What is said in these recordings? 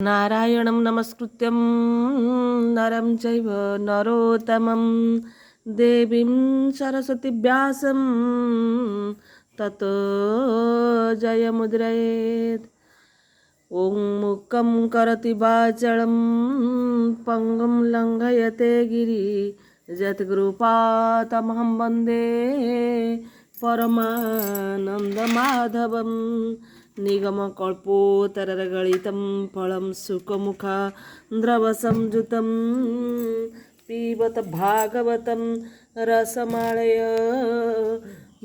ନାରାୟଣं ନମସ୍କୃତ୍ୟं ନରं ଚୈବ ନରୋତ୍ତମं ଦେବୀं ସରସ୍ୱତୀ ବ୍ୟାସं ତତୋ ଜୟମୁଦ୍ରୟେତ୍। ଓଁ ମୂକଂ କରୋତି ବାଚାଳଂ ପଙ୍ଗୁଂ ଲଙ୍ଘୟତେ ଗିରି ଯତ୍କୃପାତମହଂ ବନ୍ଦେ ପରମାନନ୍ଦମାଧବಂ। ନିଗମକଳ୍ପୋତ୍ତରଗଳିतं ଫଳं ଶୁକମୁଖାଦ୍ରବସଂଯୁतं ପିବତ ଭାଗବतं ରସମାଳୟ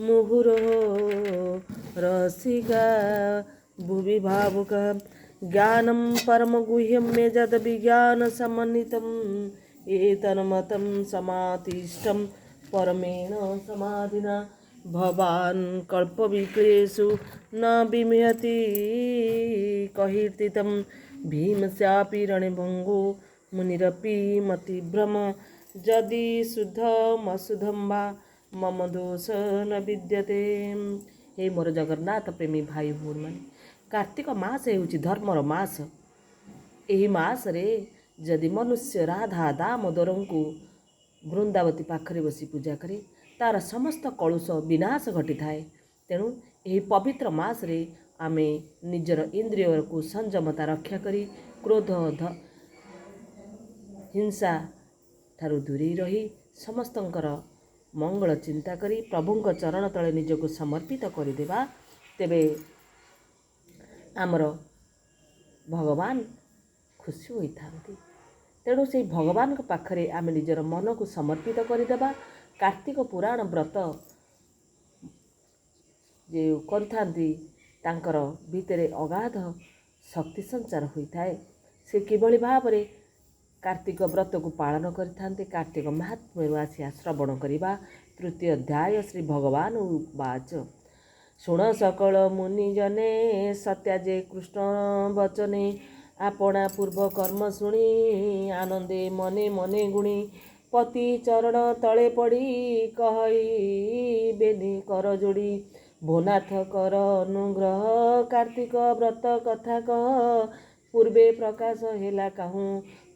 ମୁହୁରହୋ ରସିକା ଭୁବି ଭାବୁକ। ଜ୍ଞାनं परमगुह्यं मे यद् विज्ञानसमन्वितम् एतन्मतं समातिष्ठं परमेण समाधिना। भवान् कल्पविक्रियेषु न विमुह्यति कहीर्तितं भीमस्यापि रणभङ्गो मुनिरपि मतिभ्रम। यदि शुद्धमशुद्धं वा मम ଦୋଷ ନ ବିଦ୍ୟତେ। ହେ ମୋର ଜଗନ୍ନାଥ ପ୍ରେମୀ ଭାଇ ଭଉଣୀମାନେ, କାର୍ତ୍ତିକ ମାସ ହେଉଛି ଧର୍ମର ମାସ। ଏହି ମାସରେ ଯଦି ମନୁଷ୍ୟ ରାଧା ଦାମୋଦରଙ୍କୁ ବୃନ୍ଦାବତୀ ପାଖରେ ବସି ପୂଜା କରେ, ତାର ସମସ୍ତ କଳୁଷ ବିନାଶ ଘଟିଥାଏ। ତେଣୁ ଏହି ପବିତ୍ର ମାସରେ ଆମେ ନିଜର ଇନ୍ଦ୍ରିୟକୁ ସଂଯମତା ରକ୍ଷା କରି କ୍ରୋଧ, ହିଂସା ଠାରୁ ଦୂରେଇ ରହି, ସମସ୍ତଙ୍କର ମଙ୍ଗଳ ଚିନ୍ତା କରି ପ୍ରଭୁଙ୍କ ଚରଣ ତଳେ ନିଜକୁ ସମର୍ପିତ କରିଦେବା, ତେବେ ଆମର ଭଗବାନ ଖୁସି ହୋଇଥାନ୍ତି। ତେଣୁ ସେଇ ଭଗବାନଙ୍କ ପାଖରେ ଆମେ ନିଜର ମନକୁ ସମର୍ପିତ କରିଦେବା। କାର୍ତ୍ତିକ ପୁରାଣ ବ୍ରତ ଯେଉଁ କରିଥାନ୍ତି, ତାଙ୍କର ଭିତରେ ଅଗାଧ ଶକ୍ତି ସଞ୍ଚାର ହୋଇଥାଏ। ସେ କିଭଳି ଭାବରେ କାର୍ତ୍ତିକ ବ୍ରତକୁ ପାଳନ କରିଥାନ୍ତି, କାର୍ତ୍ତିକ ମାହାତ୍ମ୍ୟରୁ ଆସିବା ଶ୍ରବଣ କରିବା। ତୃତୀୟ ଅଧ୍ୟାୟ। ଶ୍ରୀ ଭଗବାନ ଉବାଚ, ଶୁଣ ସକଳ ମୁନି ଜନେ, ସତ୍ୟା ଯେ କୃଷ୍ଣ ବଚନେ। ଆପଣା ପୂର୍ବ କର୍ମ ଶୁଣି ଆନନ୍ଦେ ମନେ ମନେ ଗୁଣି ପତି ଚରଣ ତଳେ ପଡ଼ି କହଇ ବେନି କର ଯୋଡ଼ି, ଭୋନାଥ କର ଅନୁଗ୍ରହ, କାର୍ତ୍ତିକ ବ୍ରତ କଥା କହ। ପୂର୍ବେ ପ୍ରକାଶ ହେଲା କାହୁଁ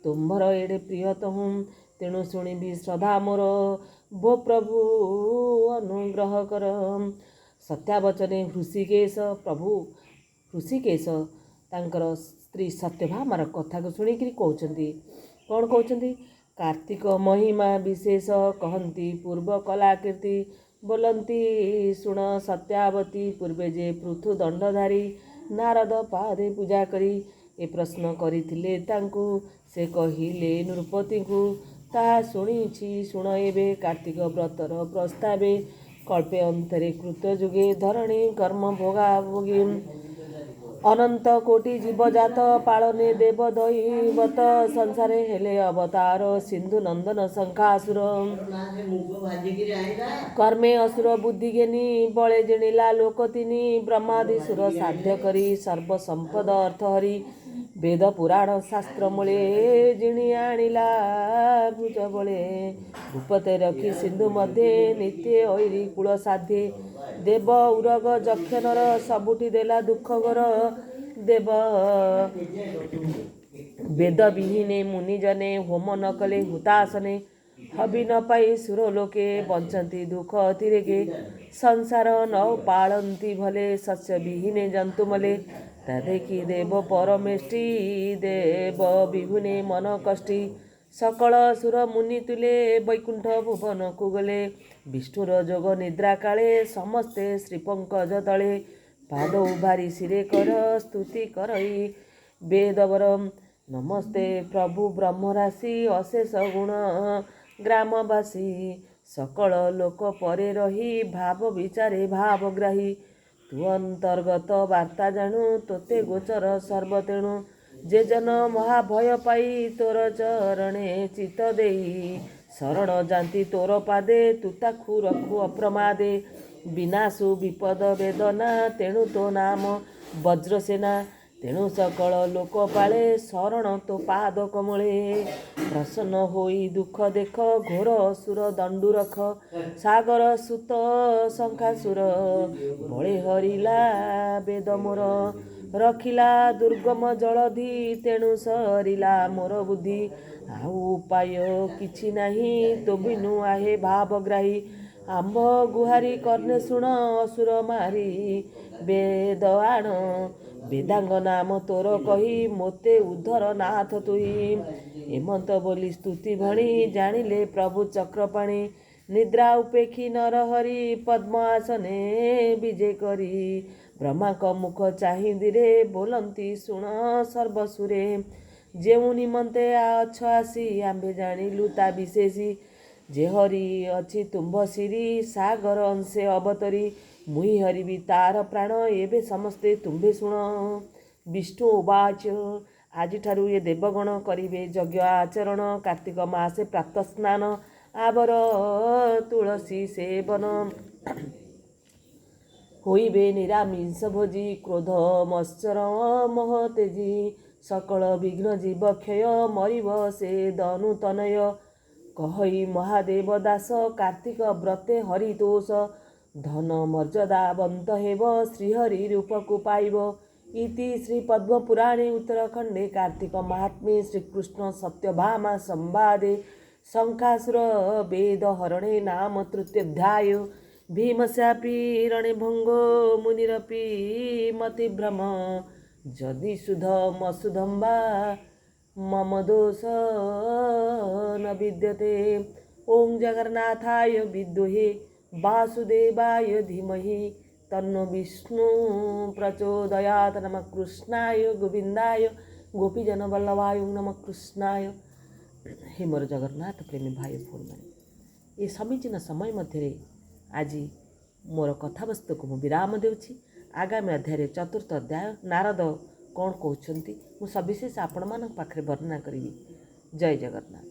ତୁମ୍ଭର ଏଡ଼େ ପ୍ରିୟ ତହୁଁ, ତେଣୁ ଶୁଣିବି ଶ୍ରଦ୍ଧା ମୋର, ଭୋ ପ୍ରଭୁ ଅନୁଗ୍ରହ କର। ସତ୍ୟାବଚନେ ହୃଷିକେଶ, ପ୍ରଭୁ ହୃଷିକେଶ ତାଙ୍କର ସ୍ତ୍ରୀ ସତ୍ୟଭାମାର କଥାକୁ ଶୁଣିକିରି କହୁଛନ୍ତି। କ'ଣ କହୁଛନ୍ତି? କାର୍ତ୍ତିକ ମହିମା ବିଶେଷ କହନ୍ତି, ପୂର୍ବ କଲାକୀର୍ତ୍ତି ବୋଲନ୍ତି ଶୁଣ ସତ୍ୟାବତୀ। ପୂର୍ବେ ଯେ ପୃଥୁ ଦଣ୍ଡଧାରୀ ନାରଦ ପାଦେ ପୂଜା କରି ଏ ପ୍ରଶ୍ନ କରିଥିଲେ ତାଙ୍କୁ, ସେ କହିଲେ ନୃପତିଙ୍କୁ, ତାହା ଶୁଣିଛି ଶୁଣ ଏବେ କାର୍ତ୍ତିକ ବ୍ରତର ପ୍ରସ୍ତାବେ। କଳ୍ପେ ଅନ୍ତରେ କୃତ ଯୁଗେ ଧରଣୀ କର୍ମ ଭୋଗା ଭୋଗୀ ଅନନ୍ତ କୋଟି ଜୀବଜାତ ପାଳନେ ଦେବ ଦୈବତ ସଂସାରେ ହେଲେ ଅବତାର ସିନ୍ଧୁ ନନ୍ଦନ ଶଙ୍ଖାସୁର। କର୍ମେ ଅସୁର ବୁଦ୍ଧି ଘେନି ବଳେ ଜିଣିଲା ଲୋକ ତିନି। ବ୍ରହ୍ମାଦି ସୁର ସାଧ୍ୟ କରି ସର୍ବ ସମ୍ପଦ ଅର୍ଥ ହରି ବେଦ ପୁରାଣ ଶାସ୍ତ୍ର ମୂଳେ ଜିଣି ଆଣିଲା ଭୁଜ ବଳେ। ଭୂପତେ ରଖି ସିନ୍ଧୁ ମଧ୍ୟେ ନିତ୍ୟ ଐରି କୂଳ ସାଧ୍ୟେ ଦେବ ଉରଗ ଯକ୍ଷ ନର ସବୁଠି ଦେଲା ଦୁଃଖ ଘର। ଦେବ ବେଦ ବିହୀନେ ମୁନି ଜନେ ହୋମ ନ କଲେ ହୁତାସନେ ହବି ନ ପାଇ ସୁର ଲୋକେ ବଞ୍ଚନ୍ତି ଦୁଃଖ ଅତିରେକେ। ସଂସାର ନ ପାଳନ୍ତି ଭଲେ ଶସ୍ୟ ବିହୀନେ ଜନ୍ତୁ ମଲେ। ତା ଦେଖି ଦେବ ପରମେଷ୍ଟି ଦେବ ବିହୁନେ ମନ କଷ୍ଟି। ସକଳ ସୁର ମୁନି ତୁଲେ ବୈକୁଣ୍ଠ ଭୁବନକୁ ଗଲେ। ବିଷ୍ଣୁର ଯୋଗ ନିଦ୍ରା କାଳେ ସମସ୍ତେ ଶ୍ରୀ ପଙ୍କଜ ତଳେ ପାଦ ଉଭାରି ଶିରେ କର ସ୍ତୁତି କରଇ ବେଦବର। ନମସ୍ତେ ପ୍ରଭୁ ବ୍ରହ୍ମରାଶି ଅଶେଷ ଗୁଣ ଗ୍ରାମବାସୀ। ସକଳ ଲୋକ ପରେ ରହି ଭାବ ବିଚାରେ ଭାବଗ୍ରାହୀ। ତୁ ଅନ୍ତର୍ଗତ ବାର୍ତ୍ତା ଜାଣୁ ତୋତେ ଗୋଚର ସର୍ବ ତେଣୁ। ଯେ ଜନ ମହାଭୟ ପାଇ ତୋର ଚରଣେ ଚିତ୍ତ ଦେଇ ଶରଣ ଯାନ୍ତି ତୋର ପାଦେ, ତୁ ତାକୁ ରଖୁ ଅପ୍ରମାଦେ। ବିନାଶୁ ବିପଦ ବେଦନା ତେଣୁ ତୋ ନାମ ବଜ୍ରସେନା। ତେଣୁ ସକଳ ଲୋକ ପାଳେ ଶରଣ ତୋ ପାଦ କମଳେ। ପ୍ରସନ୍ନ ହୋଇ ଦୁଃଖ ଦେଖ ଘୋର ଅସୁର ଦଣ୍ଡୁ ରଖ। ସାଗର ସୁତ ଶଙ୍ଖାସୁର ବଳେ ହରିଲା ବେଦ ମୋର। ରଖିଲା ଦୁର୍ଗମ ଜଳଧି, ତେଣୁ ସରିଲା ମୋର ବୁଦ୍ଧି। ଆଉ ଉପାୟ କିଛି ନାହିଁ ତୋ ବିନୁ ଆହେ ଭାବଗ୍ରାହୀ। ଆମ୍ଭ ଗୁହାରି କର୍ଣ୍ଣେ ଶୁଣ, ଅସୁର ମାରି ବେଦ ଆଣ। ବେଦାଙ୍ଗ ନାମ ତୋର କହି, ମୋତେ ଉଦ୍ଧର ନାଥ ତୁହି। ଏମନ୍ତ ବୋଲି ସ୍ତୁତି ଭଣି, ଜାଣିଲେ ପ୍ରଭୁ ଚକ୍ରପାଣି। ନିଦ୍ରା ଉପେକ୍ଷି ନରହରି, ପଦ୍ମ ଆସନେ ବିଜେ କରି। ବ୍ରହ୍ମାଙ୍କ ମୁଖ ଚାହିଁ ଧୀରେ, ବୋଲନ୍ତି ଶୁଣ ସର୍ବସୁରେ। ଯେଉଁ ନିମନ୍ତେ ଅଛ ଆସି, ଆମ୍ଭେ ଜାଣିଲୁ ତା ବିଶେଷୀ। ଯେ ହରି ଅଛି ତୁମ୍ଭ ଶିରୀ, ସାଗର ଅଂଶେ ଅବତରି। ମୁହିଁ ହରିବି ତାର ପ୍ରାଣ, ଏବେ ସମସ୍ତେ ତୁମ୍ଭେ ଶୁଣ। ବିଷ୍ଣୁ ଉବାଚ, ଆଜିଠାରୁ ଏ ଦେବଗଣ କରିବେ ଯଜ୍ଞ ଆଚରଣ। କାର୍ତ୍ତିକ ମାସେ ପ୍ରାତ ସ୍ନାନ, ଆବର ତୁଳସୀ ସେବନ। ହୋଇବେ ନିରାମିଷ ଭୋଜି, କ୍ରୋଧ ମତ୍ସର ମୋହ ତେଜି। ସକଳ ବିଘ୍ନ ଜୀବ କ୍ଷୟ, ମରିବ ସେ ଦନୁ ତନୟ। କହଇ ମହାଦେବ ଦାସ, କାର୍ତ୍ତିକ ବ୍ରତେ ହରିତୋଷ। ଧନ ମର୍ଯ୍ୟାଦାବନ୍ତ ହେବ, ଶ୍ରୀହରି ରୂପକୁ ପାଇବ। ଇତି ଶ୍ରୀ ପଦ୍ମପୁରାଣେ ଉତ୍ତରାଖଣ୍ଡେ କାର୍ତ୍ତିକ ମାହାତ୍ମ୍ୟେ ଶ୍ରୀକୃଷ୍ଣ ସତ୍ୟଭାମା ସମ୍ବାଦେ ଶଙ୍ଖାସୁର ବେଦ ହରଣେ ନାମ ତୃତୀୟାଧ୍ୟାୟ। ଭୀମସ୍ୟାପି ରଣେ ଭଙ୍ଗୋ ମୁନିରପି ମତିଭ୍ରମ। ଯଦି ସୁଧ ମସୁଧମ୍ବା ମମ ଦୋଷ ନ ବିଦ୍ୟତେ। ଓಂ ଜଗନ୍ନାଥାୟ ବିଦ୍ମହେ ବାସୁଦେବାୟ ଧୀମହି ତନ୍ନୋ ବିଷ୍ଣୁ ପ୍ରଚୋଦୟାତ୍। ନମଃ କୃଷ୍ଣାୟ ଗୋବିନ୍ଦାୟ ଗୋପୀଜନ ବଲ୍ଲଭାୟ ନମଃ କୃଷ୍ଣାୟ। ହେ ମୋର ଜଗନ୍ନାଥ ପ୍ରେମୀ ଭାଇ ଭଉଣୀମାନେ, ଏ ସମୀଚୀନ ସମୟ ମଧ୍ୟରେ ଆଜି ମୋର କଥାବସ୍ତୁକୁ ମୁଁ ବିରାମ ଦେଉଛି। ଆଗାମୀ ଅଧ୍ୟାୟରେ ଚତୁର୍ଥ ଅଧ୍ୟାୟ ନାରଦ କ'ଣ କହୁଛନ୍ତି, ମୁଁ ସବିଶେଷ ଆପଣମାନଙ୍କ ପାଖରେ ବର୍ଣ୍ଣନା କରିବି। ଜୟ ଜଗନ୍ନାଥ।